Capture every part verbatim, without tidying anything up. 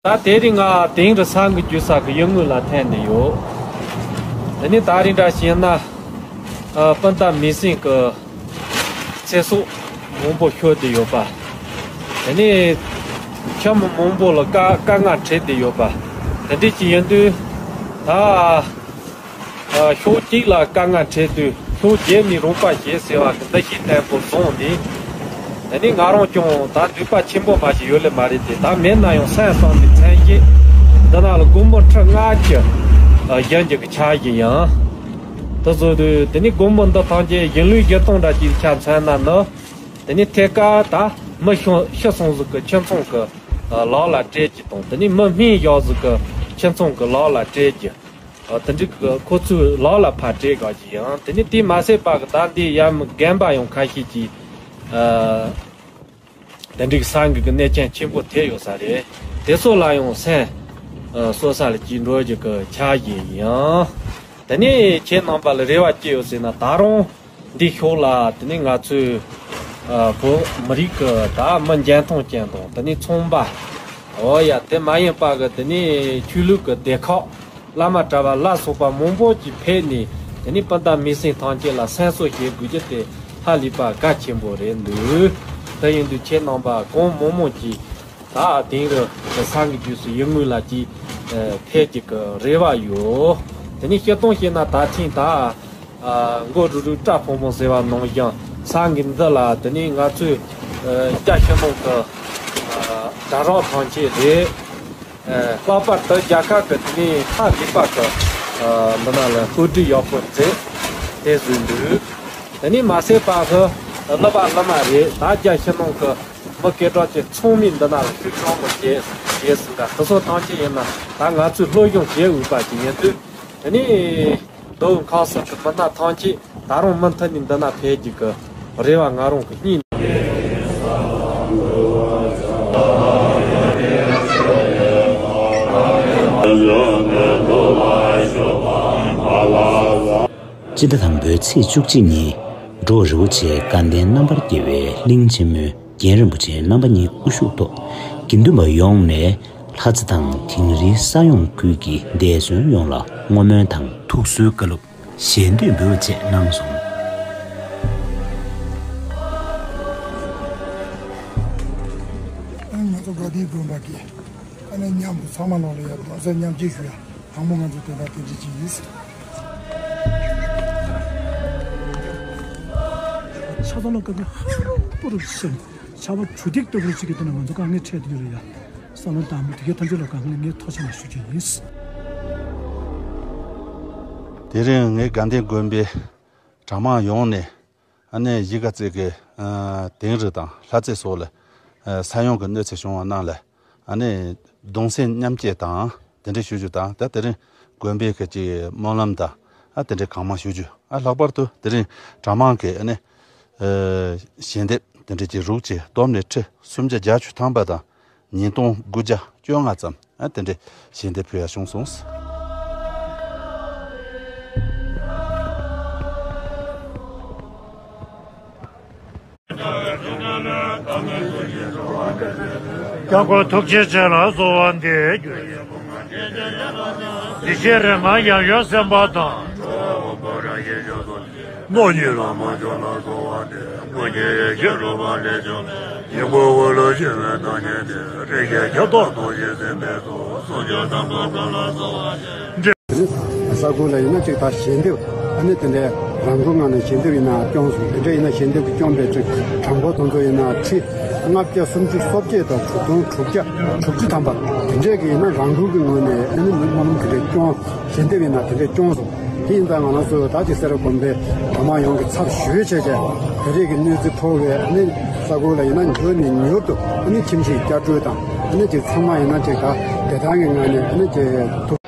ད་དེ་རིང་ང་དིང་རི་ས་འགུལ་རྒྱུག་ས་གི་ཡུལ་དངོས་ལ་ཐོན་ནས་ཡོད། དེ་ནས་ད་རིང་འདྲ་བྱས་ན། ཨ། སྤུན་ཟླ་མི་སེང་གི་ཚེ་སྲོག་མང་པོ་ཤོར་བསྡད་ཡོད་པ། དེ་ནས་ཁྱིམ་མི་མང་པོ་ལ་དཀའ་དཀའ་ངལ་འཕྲད་བསྡད་ཡོད་པ། དེ་འདྲ་ཅིག་ཡིན་དུས་ད། ཨ། ཕྱོགས་གཅིག་ལ་དཀའ་ངལ་འཕྲད་དུས་ཕྱོགས་བརྒྱད་ནས་རོགས་པ་བྱེད་ཟེར་བ་གི་འདུ་ཤེས་བརྟན་པོ་བཟུང་ནས། དེ་ནས་ང་རང་ཀྱང་ད་འདོད་པ་ཆེན་པོ་མ་ཞིག་ཡོད་ལེ་མ་རེད་དེ། ད་མེད་ན་ཡང་སེམས་བསམ་པའི་མཚན་བཞེས། འདི་ན་ལ་སྒོར་མོ་ཁྲི་ལྔ་གི་བཞེངས་རྒྱུ་གི་འཆར་གཞི་ཡིན། དེ་བཟོ་དུས་དེ་ནས་སྒོར་མོ་འདི་ཐམས་ཅད་གཞིས་ལུས་གཞིས་སྟོང་འདྲ་ཅིག་ཆ་མཚོན་ན་ནི། དེ་ནས་ཐད་ཀར་ད་མི་ཤི་སོང་ཟིག་གི་ཁྱིམ་ཚང་གི་ལག་ལ་སྤྲད་རྒྱུ་དང་། དེ་ནས་མི་རྨས་བཞག་ཟིག་གི་ཁྱིམ་ཚང་གི་ལག་ལ་སྤྲད་རྒྱུ། ཨ། དེ་འདྲའི་གི་ཁོ་ཚོའི་ལག་ལ་ཕར་སྤྲད་དགོས་ཀྱི་ཡང་། དེ་ནས་དེ་མ་ཟད་པ་གི་ད་འདི་ཡ་མི་རྒན་པ་ཡང་ཁ་ཤས་ཀྱིས། ཨ། དེ་འདྲའི་གི་ས་འགུལ་གི་ནད་རྐྱེན་ཆེན་པོ་ཐེབས་ཡོད་ས་རེད། དེ་ཚོ་ལ་ཡང་སེམས། ཨ། གསོ་ས་ལ་ཅིག་འགྲོ་རྒྱུ་གི་འཆར་གཞི་ཡིན། དེ་ནས་ཁྱེད་རྣམ་པ་ལ་རེ་བ་ཅི་ཡོད་ཟེར་ན། ད་རུང་འདི་ཕྱོགས་ལ་དེ་ནས་ང་ཚོའི། ཨ། བོད་མི་རིགས་ཀྱི་ད་མི་འཇོན་ཐང་ཅན་དང་། དེ་ནས་ཚོང་པ། འོ་ཡ། དེ་མ་ཡིན་པ་གི་དེ་ནས་ཆོས་ལུགས་ཀྱི་སྡེ་ཁག་བླ་མ་གྲྭ་པ་ལ་སོགས་པ་མང་པོ་ཅིག་ཕེབས་ནས། དེ་ནས་སྤུན་ཟླ་མི་སེང་ཐམས་ཅད་ལ་སེམས་གསོ་བྱེད་དགོས་རྒྱུ་དེ་ཧ་ལས་པ་གལ་ཆེན་པོ་རེད་འདུག་དེ་ཡིན་དུས་ཁྱེད་རྣམ་པ་གང་མང་མང་ཅིག་ད་དིང་རི་ས་འགུལ་རྒྱུག་སའི་ཡུལ་དངོས་ལ་ཅིག་ཨ། ཕེབས་རྒྱུ་གི་རེ་བ་ཡོད། དེ་ནས་སྤྱིར་བཏང་བཤད་ན་ད་ཐེངས་ད། ཨ། མགོ་རུག་རུག་སྐྲ་ཕོམ་ཕོམ་ཟེར་བ་ནང་བཞིན་ས་འགུལ་འདི་ལ་དེ་ནས་ང་ཚོའི། ཨ། རྒྱ་ཕྱི་ནང་གི། ཨ། དྲ་གྲོགས་ཐམས་ཅད་རེད། ཨ། ལྷག་པར་དུ་རྒྱལ་ཁབ་ཀྱི་དེ་ནས་ཧ་ལས་པ་གི། ཨ། འདི་ན་ལ་གོ་སྒྲིག་ཡག་པོ་མཛད་དེ་བཟོས་འདུག་དེ་ནས་མ་ཟད་པ་གི་གླུ་པ་གླུ་མ་རེད། ད་རྒྱ་ཕྱི་ནང་གི་མི་སྐད་གྲགས་ཅན་ཚང་མས་འདི་ན་ལ་ཤུགས་དྲག་མོ་བྱས་བྱས་ཟིན་འདྲ། དེ་ཚོ་ཐམས་ཅད་ཡིན་ན་ད་ང་ཚོས་སློབ་སྦྱོང་བྱེད་འོས་པ་ཅིག་ཡིན་དུས། དེ་ནས་མདོ་དབུས་ཁམས་གསུམ་གྱི་མི་སྣ་ཐམས་ཅད་ད་རུང་མུ་མཐུད་ནས་འདི་ན་ཕེབས་རྒྱུ་གི་རེ་བ་ང་རང་གི་སྙིང་། སྤྱི་ཟླ་དང་པོའི་ཚེས་བཅུ་གཅིག་ཉིན། འབྲོག་རི་བོ་ཆེའི་དགའ་ལྡན་རྣམ་པར་རྒྱལ་བའི་གླིང་ཆེན་མོའི་རྒན་རིན་པོ་ཆེ་རྣམ་པ་གཉིས་དབུ་བཞུགས་ཐོག་དགེ་འདུན་པ་ཡོངས་ནས་ལྷ་རྩེ་དང་དིང་རིའི་ས་ཡོམ་ཁུལ་གྱི་འདས་གསོན་ཡོངས་ལ་བསྔོ་སྨོན་དང་ཐུགས་གསོའི་བཀའ་སློབ། ཞལ་འདེབས་འབུལ་བ་བཅས་གནང་སོང་། ཨ་ནི་ང་ཚོ་དགའ་ལྡན་དགོན་པ་གི་ཨ་ནི་མཉམ་དུ་ཚང་མ་ལོག་ལ་ཡ་གདུང་སེམས་མཉམ་སྐྱེད་ཞུ་ཡ་དང་པོ་ང་ཚོ་དེ་དག་དེ་འདྲ་ཅིག་ཡིན། ཆ་ཚང་ལ་དཀའ་ངལ་ཧ་ལས་པོ་རུ་སེམས་ཆར་པ་གྲུ་འདེགས་ལྟ་བུ་ཅིག་གི་སྟེང་ན་ང་ཚོ་དཀའ་ངལ་འཕྲད་དུ་ཡོད་རེད་ཡ། བསམ་བློ་དང་པོ་དེ་གའི་ཐམས་ཅད་ལ་དགའ་ངལ་ངས་ཐུགས་རྗེ་ཆེ་ཞུ་རྒྱུ་ཡིན། དེ་རིང་ངས་དགའ་ལྡན་དགོན་པའི་གྲྭ་མང་ཡོངས་ནས་ཨ་ནེ་གཞིས་ཀ་རྩེ་གི་ཨ་དིང་རི་དང་ལྷ་རྩེ་སོགས་ལ་ཨ་ས་ཡོམ་གྱི་གནོད་འཚེ་བྱུང་བ་རྣམས་ལ་ཨ་ནེ་གདུང་སེམས་མཉམ་སྐྱེད་དང་དེ་འདྲ་ཞུ་རྒྱུ་དང་། ད་དེ་རིང་དགོན་པའི་གི་ཅིག་སྨོན་ལམ་དང་ཨ་དེ་འདྲ་གང་མང་ཞུ་རྒྱུ། ཨ་ལྷག་པར་དུ་དེ་རིང་གྲྭ་མང་གི་ཨ་ནེ་ཨ་ཞལ་འདེབས་དེ་འདྲ་ཅིག་རུག་ཅིག་བསྡོམས་ནས་ཁྲི་སུམ་བརྒྱ་བརྒྱད་ཅུ་ཐམ་པ་དང་། ཉིས་སྟོང་དགུ་བརྒྱ་བཅོ་ལྔ་ཙམ་ཨ་དེ་འདྲའི་ཞལ་འདེབས་ཕུལ་ཡ་བྱུང་སོང་། སྐྱབས་མགོན་ཐུགས་རྗེ་ཆེ་ལ་གསོལ་བ་འདེབས་རྒྱུ་ཡིན། བདེ་གཤེགས་རིགས་ལྔ་ཡབ་ཡུམ་སེམས་དཔའ་དང་། མནོ་ཉིད་བླ་མ་མཆོག་ལ་གསོལ་བ་འདེབས། སྐུ་མཁྱེན་ཡེ་ཤེས་རོལ་པ་ལས་བྱུང་བའི། ཡི་གེ་འོད་ལུ་ཞི་བའི་རྟགས་ཉིད་ནི། རིགས་ཀྱི་ཁྱབ་བདག་རྡོ་རྗེ་སེམས་དཔའི་ཚོགས། སུམ་ཅུ་ཐམ་པ་ཀུན་ལ་གསོལ་བ་འདེབས། ས་ཁུལ་ལ་ཡིན་ན་ཅིག་ད་ཞལ་འདེབས་ཨ་ནི་དེ་འདྲའི་རང་འགུལ་ངང་ནས་ཞལ་འདེབས་ཡིན་ན་སྐྱོང་སོང་། དེ་འདྲ་ཡིན་ན་ཞལ་འདེབས་ཀྱི་སྐྱོང་པའི་ཅིག་གྲངས་འབོར་དེ་ཚོ་ཡིན་ན་ཁྲི་ལྔ་བརྒྱ་སུམ་ཅུ་སོ་བརྒྱད་དང་དྲུག་སྟོང་དྲུག་བརྒྱ་དྲུག་ཅུ་ཐམ་པ་དེ་འདྲས་ཀྱི་ཡིན་ན་རང་འགུལ་གྱི་ངོས་ནས་ཨ་ནི་མི་མང་དེ་འདྲའི་སྐྱོང་། ཞལ་འདེབས་ཡིན་ན་དེ་འདྲའི་སྐྱོང་སོང་། དེ་ཡིན་ཙང་ང་རང་ཚོ་ད་ཅིག་སེ་ར་དགོན་པའི་གྲྭ་མང་ཡོངས་ཀྱི་ཚབ་ཞུས་བྱས་བྱས་དེ་རིགས་ཀྱི་གནོད་འཚེ་ཕོག་པའི་ཨ་ནི་ས་ཁུལ་ལ་ཡིན་ན་མྱུར་ནས་མྱུར་དུ་ཨ་ནི་ཁྱིམ་གཞིས་བསྐྱར་སྤྲོད་དང་ཨ་ནི་ཅིག་ཚང་མ་ཡིན་ན་ཅིག་ད་བདེ་ཐང་གི་ངང་ནས་ཨ་ནི་ཅིག་ཐུགས།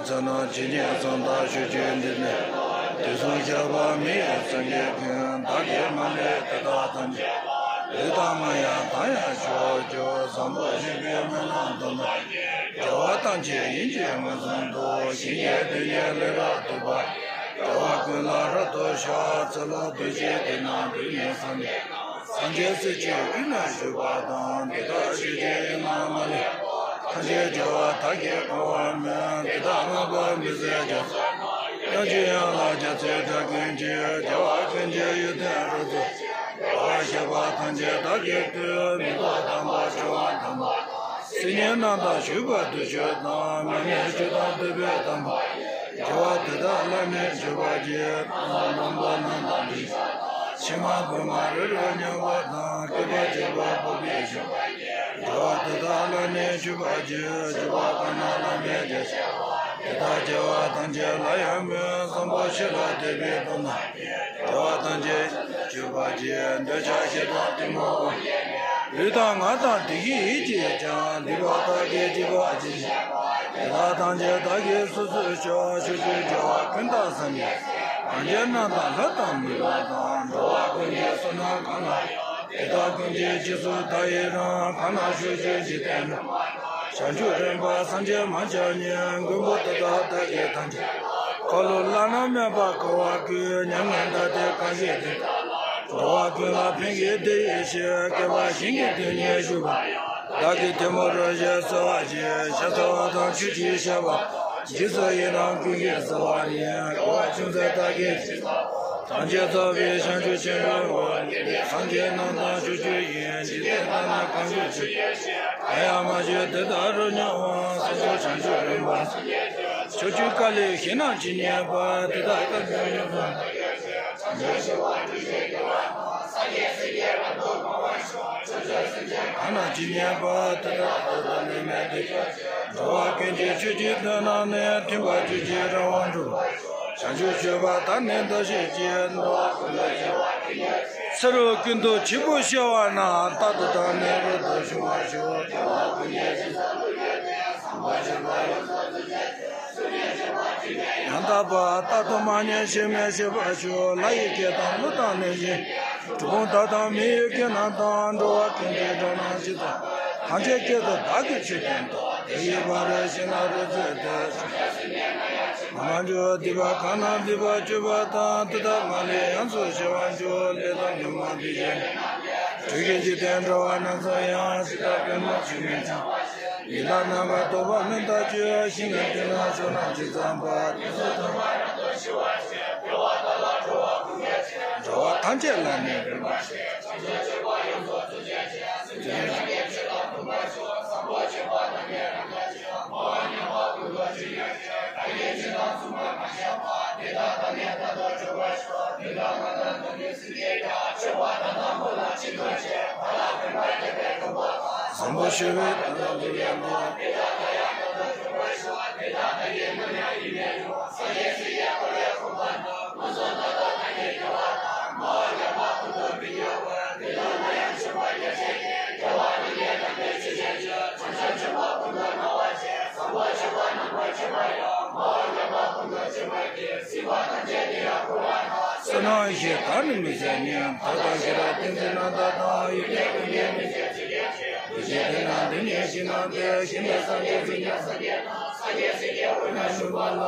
ཟ་ན་ཇི་སྙེད་གསང་བདག་ཞུ་རྒྱུ་འདི་ནི། དུས་གསུམ་ཁྱབ་པ་མི་ཡི་སངས་རྒྱས་ཀུན། བདག་གིས་མ་ལུས་དེ་དག་ཐམས་ཅད། ལུས་དང་མ་ཡིན་དང་ཡང་ཕྱོགས་བཅུ། བཟང་པོ་སྤྱོད་པའི་སྨོན་ལམ་དུ་མ། རྒྱལ་བ་ཐམས་ཅད་ཡིད་ཀྱིས་མངོན་སུམ་དུ། ཞིང་གི་རྡུལ་སྙེད་ལས་རབ་བཏུས་པ། རྒྱལ་བ་ཀུན་ལ་རབ་ཏུ་ཕྱག་ཚེ་ལོ་བདུན་བརྒྱད་དེ་ན་འབུལ་ནས་བསམ་པའི། སངས་རྒྱས་སྲས་ཀྱི་དབུས་ན་བཞུགས་པ་དང་། དེ་དག་ཞིང་གི་ཡུལ་རྣམས་མ་ལུས། ཐམས་ཅད་རྒྱལ་བ་དག་གིས་གང་བར་མོས། དེ་དག་མངོན་པར་མི་བཟད་རྒྱ་མཚོའི་དབྱངས་ཀྱིས། ཡང་ཅིན་ཡང་ལ་རྒྱ་མཚོའི་སྒྲ་ཀུན་གྱིས། རྒྱལ་བ་ཀུན་གྱི་ཡིད་དོན་རབ་རྫོགས། རྒྱལ་བ་གཤེགས་པ་ཐམས་ཅད་བདག་གིས་བསྟོད། མི་ལྡོག་དམ་པ་ཆོས་དབང་དམ་པ། སིལ་སྙན་རྣམས་དང་བཞུགས་པ་བདུད་ཆོས་དང་། མ་རྨོས་ཆོས་དང་བསྟོད་པའི་དམ་པ། རྒྱལ་བ་དེ་དག་ལ་ནི་མཆོད་པར་བགྱི། ལམ་པ་རྣམས་དང་ལུས་ཕྱི་མ་བོད་མ་རེ་རེ་མཉམ་པ་དང་། བསྐལ་པ་བརྒྱ་པ་འབོད་པའི་ཞིང་། རྒྱལ་བ་དེ་དག་ལ་ནི་མཆོད་པར་བགྱི། མཆོད་པ་གང་རྣམས་བླ་མེད་ཀྱི། དེ་དག་རྒྱལ་བ་ཐམས་ཅད་ལ་ཡང་མོས། བཟང་པོ་ཞི་ལ་དད་པའི་སྟོབས་རྣམས། རྒྱལ་བ་ཐམས་ཅད་མཆོད་པར་བགྱི། འདོད་ཆགས་ཞེ་སྡང་གཏི་མུག་ལུས་དང་ངག་དང་དེ་བཞིན་ཡིད་ཀྱིས་ཀྱང་། སྡིག་པ་དག་གིས་བགྱིས་པ་ཇི་བཞིན་པ། དེ་དག་ཐམས་ཅད་བདག་གིས་སོ་སོར་བཤགས། ཕྱོགས་བཅུའི་རྒྱལ་བ་ཀུན་དང་བསམ་པའི། སངས་རྒྱས་རྣམས་དང་ལྷ་དང་མི་ལུས་དང་། འགྲོ་བ་ཀུན་གྱི་བསོད་ནམས་གང་ལ་ཡང་། དེ་དག་ཀུན་གྱི་རྗེས་སུ་བདག་ཡི་རང་། གང་ན་བཞུགས་ཀྱང་འཇིག་རྟེན་འགྲོ། བྱང་ཆུབ་རིམ་པ་སངས་རྒྱས་མ་ཆགས་ཉིད། མགོན་པོ་དེ་དག་བདག་གིས་ཐམས་ཅད། འཁོར་ལོ་བླ་ན་མེད་པ་བསྐོར་བར་བསྐུལ། མྱ་ངན་འདའ་སྟོན་གང་བཞེད་དེ། འགྲོ་བ་ཀུན་ལ་ཕན་གྱི་བདེ་ཡེ་ཤེས། བསྐལ་པ་ཞིང་གི་རྡུལ་སྙེད་བཞུགས་པ། བདག་གིས་ཐལ་མོ་སྦྱར་ཞིང་གསོལ་བ་བཞེས། ཞབས་ཕྱི་བ་དང་ཆོས་ཀྱི་བཤད་པ། རྗེས་སུ་ཡི་རང་ཀུན་གྱིས་གསོལ་བ་ནི། དགེ་བ་ཅུང་ཟད་བདག་གིས་ཐམས་ཅད་རྫོགས་པའི་བྱང་ཆུབ་ཆེན་པོའི་འོད། སངས་རྒྱས་རྣམས་དང་ཕྱོགས་བཅུ་ཡི། འཇིག་རྟེན་དག་ན་གང་བཞུགས་ཆོས། གང་ཡང་མ་བྱོན་དེ་དག་རབ་མྱོང་བ། སངས་རྒྱས་བྱང་ཆུབ་རིམ་པ། ཕྱོགས་བཅུའི་བཀའ་ལས་གཞན་རྣམས་ཇི་སྙེད་པ། དེ་དག་ཀུན་ཀྱང་ཡོངས་སུ། གང་ན་ཇི་སྙེད་པ། དེ་དག་ཏུ་ཏུ་ནི་མེད་དེ། འགྲོ་བ་ཀུན་གྱི་ཆོས་ཀྱི་དོན་རྣམས་ནི། མཐུན་པར་གྱུར་ཅིང་རང་དབང་འགྲུབ། བྱང་ཆུབ་སྤྱོད་པ་དག་ནི་བདག་བཞེད་ཅིང་། འགྲོ་བ་ཀུན་ལ་སྤྱོད་པ་ཅི་ནས། ཚེ་རབས་ཀུན་ཏུ་བྱིས་པ་སྐྱེ་བ་ན། རྟག་ཏུ་བདག་ནི་རབ་ཏུ་བྱུང་བར་ཤོག། འགྲོ་བ་ཀུན་གྱི་སེམས་ས་ལུ་ཡོད་དེ། བཟང་པོ་སྤྱོད་པ་ཡོངས་སུ་རྫོགས་བྱེད་ཅིང་། ཡང་དག་པར་རྟག་ཏུ་མ་ཉམས་ཤིང་མི་ཤིགས་པར་ཤོག། ལྷ་ཡི་སྐད་དང་ཀླུ་དང་གནོད་སྦྱིན། གྲུལ་བུམ་དག་དང་མི་ཡི་སྐད་རྣམས་དང་། འགྲོ་བ་ཀུན་གྱི་སྒྲ་རྣམས་ཇི་ཙམ། ཐམས་ཅད་སྐད་དུ་བདག་གིས་ཆོས་བསྟན་ཏོ། དེ་ཡི་བར་དུ་གཞན་ལ་རབ་སྩལ་ཏེ། མ་བྱོན་སྡིག་པ་གང་རྣམས་སྡིག་པར་གྱུར་པ་དང་། དེ་དག་མ་ལུས་ཡོངས་སུ་ཞི་བར་ཤོག། ལས་དང་ཉོན་མོངས་དེ་བཞིན། སྤྲུལ་གྱི་འཇིག་རྟེན་འགྲོ་བ་རྣམས་སུ་ཡང་། སྲིད་དང་པདྨ་འབྱུང་གནས་ཀྱང་། ཡི་དྭགས་རྣམ་པར་རྟོག་པ་མི་རྟག་སྤྱོད། ཞིང་ནས་དེ་ན་ཕྱོགས་རྣམས་ཇི་ཙམ་པ། དེ་ཚུར་མཐོང་བ་རབ་ཏུ་ཞི་བར་བྱེད། འགྲོ་བ་དག་ལ་འགྲོ་བ་ཀུན་དགའ་ཞིང་། འགྲོ་བ་ཐམས་ཅད་ལ་ནི་ཕན་པར་བྱེད། བྱང་ཆུབ་སྤྱོད་པ་ཡོངས་སུ་རྫོགས་བྱེད་ཅིང་། སེམས་ཅན་ཐམས་ཅད་ཆོས་དང་མཐུན་པར་ཤོག། བཟང་པོ་སྤྱོད་པ་རྣམས་ནི་རབ་ཏུ་བྱུང་། སྨྲ་བ་མྱང་བ་ཀུན་ཏུ་སྤྱོད་ཉོག་ཅིང་། ལྷ་ཡི་སྤྱོད་དང་མཚུངས་པར་མ་བྱ་བ། དེ་དག་བདག་ནི་རྟག་ཏུ་གྲོལ་བར་ཤོག། དེ་དག་ང་དང་དུ་མའི་སེང་གེ་དག། སྤྱོད་པ་དག་དང་པོ་ལ་ཅི་ནུས་བྱེད། ཕ་ལ་ཕན་པར་བྱེད་པའི་གོ་འཕང་དང་། བཟང་པོ་སྤྱོད་པའི་དག་དང་དུ་ཡང་དག། དེ་དག་ལ་ཡང་དག་ཏུ་གྲོལ་བར་ཤོག། དེ་དག་བདག་གི་མིང་ཡང་ཡིད་ནས་འབྱུང་། སངས་རྒྱས་སྲས་ཀྱིས་བསྐོར་བའི་གོ་འཕང་དང་། མངོན་སུམ་རྟོགས་ལྡན་དག་གི་དགེ་བ་དང་། སྨྲ་བ་མྱང་བ་ཀུན་ཏུ་མི་སྐྱོ་བར། དེ་དག་ན་ཡང་སྤྱོད་པ་རྒྱ་ཆེ་སྟེ། དགེ་བ་འདི་ལས་བསླངས་པའི་ཆོས་ཅན་ཞིག། བྱང་ཆུབ་སྤྱོད་པ་ཀུན་ཏུ་སྣང་བར་བྱེད། བཟང་པོ་སྤྱོད་པ་རྣམ་པར་འབྱེད་པ་ཡང་། སྨྲ་བ་མྱང་བ་ཀུན་ཏུ་འབྱེད་པ་སྟེ། སྲིད་པ་ཐམས་ཅད་དེ་ཡང་འཁོར་བ་དང་། བསོད་ནམས་ཞེས་བཏགས་ནི་མི་ཟད་ཉིད། མཐའ་དང་ཤེས་རབ་ཏིང་འཛིན་རྣམ་དག་དང་། ཡོན་ཏན་ཀུན་གྱི་མིང་ཅན་ཚིག་གིས་བྲིས། དེ་ཚེ་དེ་ན་འདི་ཉིད་ཞིག་བསྣམས་ཏེ། ཞིང་དུ་སངས་རྒྱས་ཚིག་ཉན་སངས་རྒྱས་དང་། སངས་རྒྱས་སྲས་ཀྱི་དབུས་ན་བཞུགས་པ་ལ།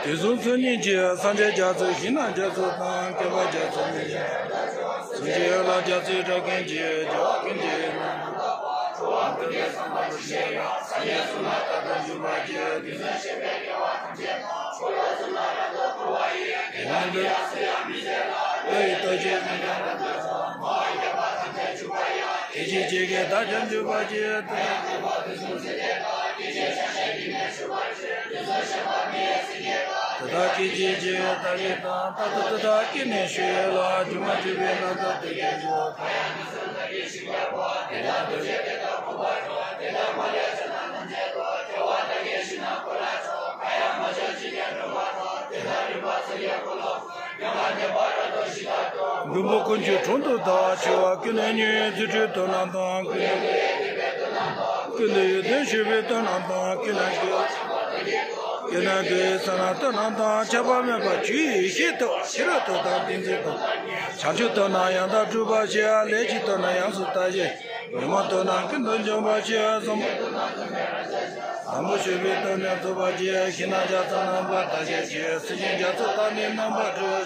དུས་གསུམ་ཚུལ་གཉིས་ཀྱི་སངས་རྒྱས་རྒྱ་མཚོའི་ཞིང་རྣམས་རྒྱ་མཚོ་དང་། བསྐལ་པ་རྒྱ་མཚོ་མིང་ཅན། སངས་རྒྱས་ལ་རྒྱ་མཚོའི་སྒྲ་ཀུན་གྱིས། རྒྱལ་བ་ཀུན་གྱི་ཡུལ་རྣམས་ཀུན་དག་པ། འགྲོ་བ་ཀུན་གྱི་བསམ་པ་ཇི་བཞིན་དབྱངས། སངས་རྒྱས་གསུང་ལ་རྟག་ཏུ་འཇུག་པར་བགྱི། དུས་གསུམ་གཤེགས་པའི་རྒྱལ་བ་ཐམས་ཅད་དང་། འཁོར་ལོ་གསུམ་ལ་རབ་ཏུ་འཁོར་བ་ཡི། དེ་ཡང་འདི་ཡང་སུ་ཡང་མི་ཟད་ལ། བློ་ཡི་རྟོག་བཅས་ཀུན་ཀྱང་རབ་ཏུ་འཇོམས། སྨྲ་བ་མཁས་པ་ཐམས་ཅད་འཇུག་པ་ཡང་། སྐད་ཅིག་གཅིག་གིས་བདག་ཀྱང་འཇུག་པར་བགྱི། དེ་ཡང་འདས་པ་དུས་གསུམ་ཚེ་འདས་དག། སྐད་ཅིག་ཆ་ཤས་ཀྱིས་ནི་འཇུག་པར་བྱེད། དུས་གསུམ་གཤེགས་པ་མི་ཡི་སེང་གེ་དག། དེ་དག་སྐད་ཅིག་གཅིག་བདག་གིས་བལྟ། རྟག་ཏུ་དེ་དག་སྐད་ནི་ཞུ་ཡས་ལ། སྒྱུ་མ་བྱས་པའི་ལྷ་དང་དུད་ཁྱིམ་ཚོགས། གང་ཡང་དུས་གསུམ་བདག་གིས་ཞིང་བརྒྱ་པ། དེ་དག་ཐམས་ཅད་དེ་ལྟར་འཕགས་པར་སྤྱོད། དེ་དག་མ་ལུས་ཕྱོགས་རྣམས་ཐམས་ཅད་དུ། རྒྱལ་བ་དག་གི་ཞིང་རྣམས་ཀུན་ལ་ཕྱོགས། གང་ཡང་མ་བྱོན་ཅི་ཡང་འགྲུབ་པ་དང་། དེ་དག་རིམ་པ་ཚུལ་གྱིས་ཀུན་ལ་འཁོར། མྱ་ངན་འདས་པ་རབ་ཏུ་ཞི་བདག་ཏུ། མགོན་པོ་ཀུན་གྱི་དྲུང་དུ་བདག་ཆེ་བ། ཀུན་ནས་མྱུར་བའི་རྫུ་འཕྲུལ་སྟོབས་རྣམས་དང་། ཀུན་ནས་མྱུར་བའི་སྡིག་པའི་སྟོབས་རྣམས་དང་། ཀུན་ཏུ་ཡོན་ཏན་ཞུས་པའི་དོན་རྣམས་དང་། ཀུན་ནས་དགེ་བ་ཀུན་ནས་དགེ་བའི་ས་རྣམས་དོན་རྣམས་དང་། ཁྱབ་པ་མེད་པར་ཆོས་ཡེ་ཤེས་ཐོབ། ཤེས་རབ་ཐོབ་དང་ཏིང་འཛིན་ཐོབ། བྱང་ཆུབ་ཐོབ་ན་ཡང་དག་གྲུབ་པར་ཤེས། ལས་ཀྱི་ཐོབ་ན་ཡང་སུ་དག་ཤེས། ཉོན་མོངས་ཐོབ་ན་ཀུན་ཏུ་འཇོམས་པར་ཤེས། བཟང་པོ་བཟང་པོ་ཞུས་པའི་དོན་ནི་ཐོབ་པར་བྱེད། ཤིང་རྣམས་ཀྱང་ས་རྣམས་པར་དག་བྱེད་ཅིང་། སེམས་ཅན་རྒྱ་མཚོ་ལྟར་ནི་རྣམ་པར་གྲོལ།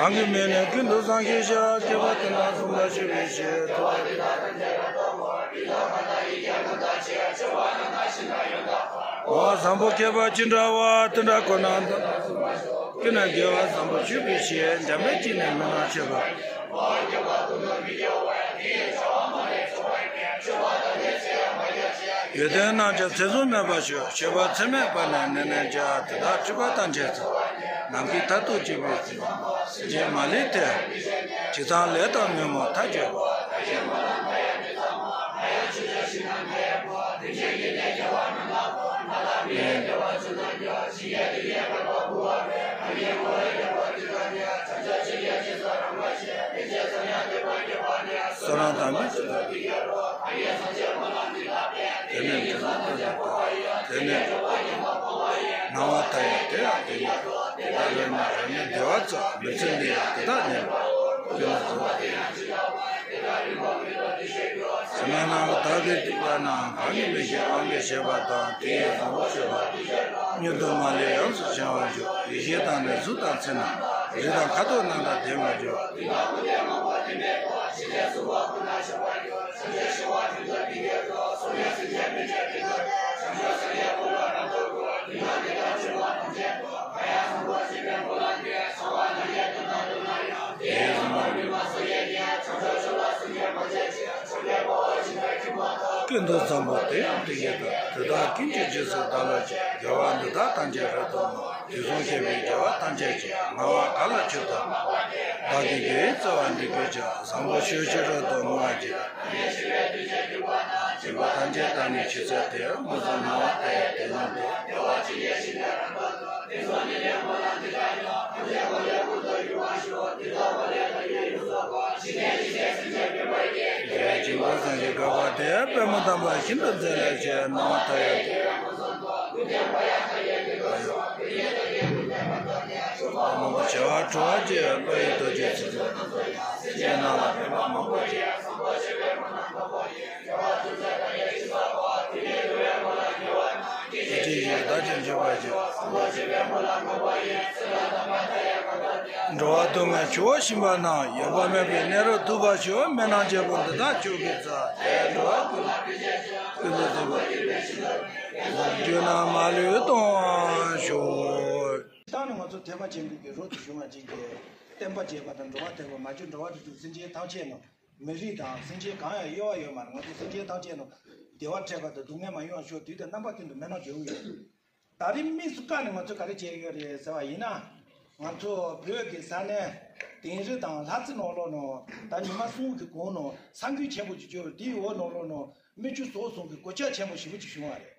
གང་གི་མིང་ནི་ཀུན་ཏུ་བཟང་ཞེས་བྱ། སྐྱེ་བ་དེ་དག་བཟང་པོ་ཞེས་པའི་ཕྱིར། འོ་བཟང་པོ་མཁས་པ་ཅི་འདྲ་བ། དེ་འདྲ་ཁོ་ན་ཀུན་ནས་དགེ་བ་བཟང་པོ་ཞུས་པའི་ཕྱིར། འཇམ་དཔལ་གྱིས་ནི་མི་སྣང་མཆོད་པ། ཡོན་ཏན་རྣམས་ཀྱང་ཚད་བཟུང་མེད་པར་ཤོག། མཆོད་པ་ཚད་མེད་པ་ནི་ནན་ནན་བྱ། དེ་དག་འཁྲིད་པ་དང་འཕྲད་ཚེ། ནམ་མཁའི་མཐར་ཐུག་སྐྱེ་བའི་ཚེ། སེམས་ཅན་མ་ལུས་ཐེག། ཇི་ཙམ་ལས་དང་ཉོན་མོངས་མཐར་གྱུར་པ། བསོད་ནམས་དང་མི་ཚེ་ལ། དེ་ནས་དེ་ནས་དེ་ནས་དེ་ནས་དེ་ནས་སྣང་བ་མཐའ་ཡས་དེ་ཡང་དེ་ཉིད་དུ། དེ་དག་རེ་ན་རེ་ནས་བདེ་བ་སྩོལ། མི་ཚེ་འདི་ཡང་དེ་དག་ཉིད་དུ། ཀུན་ལ་བཟོད་པ་དེ་ཡང་ཇི་ལྟ་བ། དེ་དག་རིག་པ་ཀུན་ཏུ་དེ་ཤེས་གྱུར། བསོད་ནམས་རྣམས་ཀྱི་བདག་གིས་བསྡུས་པ་རྣམས། གང་གིས་མི་ཤེས་དབང་གིས་ཤེས་པ་དང་། དེ་ཡི་བཟང་པོ་སྤྱོད་པ་མྱུར་དུ་མ་ལུས་ཡོངས་སུ་བྱང་བར་འགྱུར། ཡེ་ཤེས་དང་ནི་གཟུགས་དང་ཚེ་རྣམས། རིགས་དང་ཁ་དོག་རྣམས་དང་ལྡན་པར་འགྱུར། ཀུན་ཏུ་བཟང་པོ་དེ་ཡང་དེ་ཉིད་དུ། དེ་དག་ཀུན་གྱི་རྗེས་སུ་བདག་སློབ་ཅིང་། དགེ་བ་འདི་དག་ཐམས་ཅད་རབ་ཏུ་བསྔོ། དུས་གསུམ་གཤེགས་པའི་རྒྱལ་བ་ཐམས་ཅད་ཀྱིས། ངག་དབང་གང་ལ་མཆོད་དོ་བདག་གིས། དགེ་བའི་རྩ་བ་འདི་ཀུན་ཀྱང་། བཟང་པོ་ཕྱོགས་བཅུར་རབ་ཏུ་བསྔོ་བར་བགྱི། སྦྱིན་པ་ཐམས་ཅད་བདག་ནི་ཆུད་ཟོས་ཏེ། མངོན་སུམ་སྣང་བ་མཐའ་ཡས་དེ་བཟུང་སྟེ། དགེ་བའི་སྦྱིན་པ་སངས་རྒྱས་འགག་པ་སྟེ། པདྨོ་དམ་པ་ཤིན་ཏུ་མཛེས་ལ་སྤྱད། སྣང་བ་མཐའ་ཡས་ཏེ། མང་པོ་བྱེ་བ་དྲུག་ཅེས། བློ་ཡི་རྡོ་རྗེ་ཚིག་རྣམས་ལ་ཕན་པ་མང་པོ་བྱེད། ཅི་ཞིག་བདག་ཀྱང་འཇུག་པར་བྱེད། འགྲོ་བ་སྡུག་བསྔལ་ཆུ་བོ་ཞིག་པ་ན། ཡོད་པ་མེད་པའི་གནས་རབ་ཐོབ་པར་ཤོག། སྨན་ནག་བརྒྱད་པོ་འདི་དག་མཆོག་གི་རྩ། དེས་འགྲོ་བ་ཀུན་ཀུན་ཏུ་བདེ་བ་ཡོད་པའི་ཕྱིར། རྒྱུ་རྣམས་མ་ལུས་མཐོང་བར་ཤོག། ད་ནི་ང་ཚོ་ཐེག་པ་ཆེན་པོའི་གི་རབ་ཏུ་བྱུང་བ་ཅིག་གི་བསྟན་པ་རྒྱས་པ་དང་། འགྲོ་བ་ཐེག་པ་མ་བཅོས་འགྲོ་བ་རིགས་དྲུག་སེམས་ཅན་ཐམས་ཅད་ནི། མི་རིགས་དང་སེམས་ཅན་གང་ཡང་དབྱེ་བ་ཡོད་མ་རེད། ང་ཚོ་སེམས་ཅན་ཐམས་ཅད་ནི་བདེ་བ་འཕྲད་པ་དང་སྡུག་བསྔལ་མ་ཡོང་བ་ཤོག། དུས་དང་རྣམ་པ་ཀུན་ཏུ་སྨོན་ལམ་རྒྱག་གི་ཡོད། ད་རེས་དམིགས་སུ་བཀར་ནས་ང་ཚོས་ག་རེ་བྱས་ཡོད་རེད་ཟེར་བ་ཡིན་ན། ང་ཚོ་བོད་ཀྱི་ས་གནས་དིང་རི་དང་ལྷ་རྩེ་ནང་ལོགས་ནང་ད་ཉི་མ་གསུམ་གྱི་གོང་ནང་ས་འགུལ་ཆེན་པོ་ཅིག་བྱུང་བ། དེའི་འོག་ནང་ལོགས་ནང་མི་བཅུ་སོ་གསུམ་གྱི་གོད་ཆག་ཆེན་པོ་ཞེ་པོ་ཅིག་བྱུང་བ་རེད།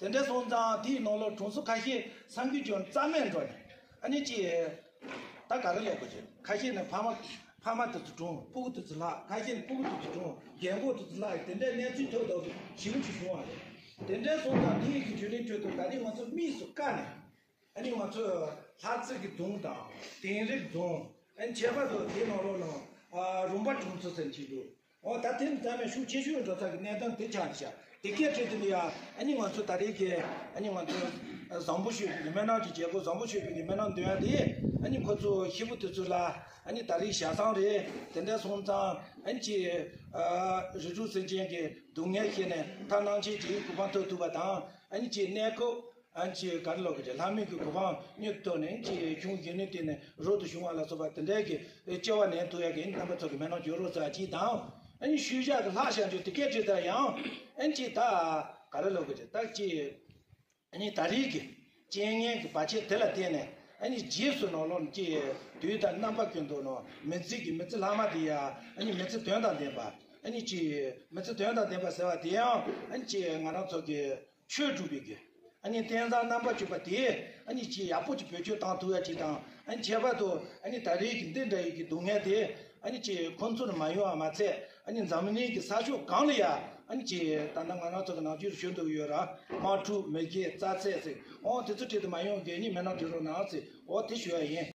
དེ་འདྲ་སོང་ཙང་དེའི་ནང་ལོགས་གྲོང་ཚོ་ཁ་ཤས་ས་འགུལ་བྱུང་རྩ་མེད་འགྲོ་ནས། ཨ་ནི་ཅི། ད་ག་རེ་ལབ་དགོས་ཀྱི། ཁ་ཤས་ནི་ཕ་མ་ཕ་མ་དེ་ཚོ་གྲོངས། སྤུ་གུ་དེ་ཚོ་ལྷག་ཁ་ཤས་ནི་སྤུ་གུ་དེ་ཚོ་གྲོངས། རྒན་གོག་དེ་ཚོ་ལྷག་དེ་འདྲའི་གནས་ཚུལ་ཐོན་འདུག་ཞེ་པོ་ཅིག་བྱུང་བ་རེད། དེ་འདྲ་སོང་ཙང་དེ་ཡི་གི་བརྒྱུད་རིམ་ཁྲོད་དུ་ད་རེས་ང་ཚོ་དམིགས་སུ་བཀར་ནས། ཨ་ནི་ང་ཚོ་ལྷ་རྩེ་གི་རྫོང་དང་དིང་རི་རྫོང་། ཨ་ནི་ཁྱད་པར་དུ་དེའི་ནང་ལོགས་ནང་ཨ་རོང་པ་གྲོང་ཚོ་ཟེར་གྱི་འདུག། འོ་ད་དེ་ནི་ད་ནི་ཤུགས་ཆེ་ཤོས་འགྲོ་ས་གི་གནས་སྟངས་དེ་ཆགས་ཤག། དེ་སྐད་ཆ་དེ་ནི་ཡ། ཨ་ནི་ང་ཚོ་ད་རེས་ཀྱི་ཨ་ནི་ང་ཚོ་བཟང་པོ་ཞུས་པའི་གི་སྨོན་ལམ་གྱི་བྱེད་སྒོ། བཟང་པོ་ཞུས་པའི་གི་སྨོན་ལམ་འདོན་ཡ་དེ། ཨ་ནི་ཁོ་ཚོ་ཤི་བོ་དེ་ཚོ་ལ་ཨ་ནི་ད་རེས་ཞལ་བཟང་རེད། དེ་འདྲ་སོང་ཙང་ཨ་ནི་ཅི། ཨ་རིགས་དྲུག་སེམས་ཅན་གྱི་སྡུག་བསྔལ་ཤེས་ནས་མཐར་སྣང་མཆེད་ཀྱི་གོ་འཕང་ཐོབ་ཐུབ་པ་དང་། ཨ་ནི་ཅི་གནས་སྐབས། ཨ་ནི་ཅི་ག་རེ་ལབ་དགོས་ཀྱི། ལྷ་མིའི་གི་གོ་འཕང་མྱུར་དུ་ཐོབ་ནས་ཅི་འབྱུང་བཞིན་ནི་དེ་ནི་རབ་ཏུ་བྱུང་བ་ལ་སོགས་པ་དེ་འདྲའི་གི་སྐྱེ་བ་ལེན་ཐུབ་ཡ་གི་རྣམ་པ་ཚོ་གི་སྨོན་ལམ་བརྒྱབ་རོགས་ཟེར་བ་ཅིག་དང་། ཨ་ནི་ཤུལ་བཞག་གི་ལྷག་བཞག་རྒྱུ་དེ་སྐད་ཆ་དེ་ཡང་། ཨ་ནི་ཅི་ད་ག་རེ་ལབ་དགོས་ཀྱི། ད་ཅི། ཨ་ནི་ད་རེས་ཀྱི་རྐྱེན་ངན་གྱི་བར་ཆད་དེ་ལ་བརྟེན་ནས། ཨ་ནི་རྗེས་སུ་ནང་ལོགས་ཀྱི་དུས་དང་རྣམ་པ་ཀུན་ཏུ་ནང་མི་ཚེ་གི་མི་ཚེ་ལྷག་མ་དེ་ཡ་ཨ་ནི་མི་ཚེ་དོན་དང་ལྡན་པ། ཨ་ནི་ཅི་མི་ཚེ་དོན་དང་ལྡན་པ་ཟེར་བ་དེ་ཡང་ཨ་ནི་ཅི་ང་རང་ཚོ་གི་ཆོས་སྒྲུབ་པའི་གི་ཨ་ནི་རྟེན་བཟང་རྣམ་པ་བཅུ་པ་དེ་ཨ་ནི་ཅི་ཡག་པོ་ཅིག་བེད་སྤྱོད་བཏང་ཐུབ་ཡ་ཅིག་དང་། ཨ་ནི་ཁྱད་པར་དུ་ཨ་ནི་ད་རེས་ཀྱི་འདི་འདྲ་ཡི་གི་སྡུག་བསྔལ་དེ་ཨ་ནི་ཅི་ཁོང་ཚོར་མ་ཡོང་བ་མ་ཚད། ཨ་ནི་འཛམ་གླིང་གི་ས་ཕྱོགས་གང་ལ་ཡ་ཨ་ནི་ཅི་ད་ལྟ་ང་རང་ཚོ་གི་ནང་ཆོས་ཞུ་འདུག་ཡོད་ར། དམག་འཁྲུག་མེ་སྐྱེས་རྩྭ་ཚད་ཟེར། འོ་དེ་ཚོ་བྲིས་ཏེ་མ་ཡོང་གི་ཨ་ནི་མེད་ན་བྲིས་རོགས་གནང་ཟེར། འོ་དེ་ཞུ་ཡ་ཡིན།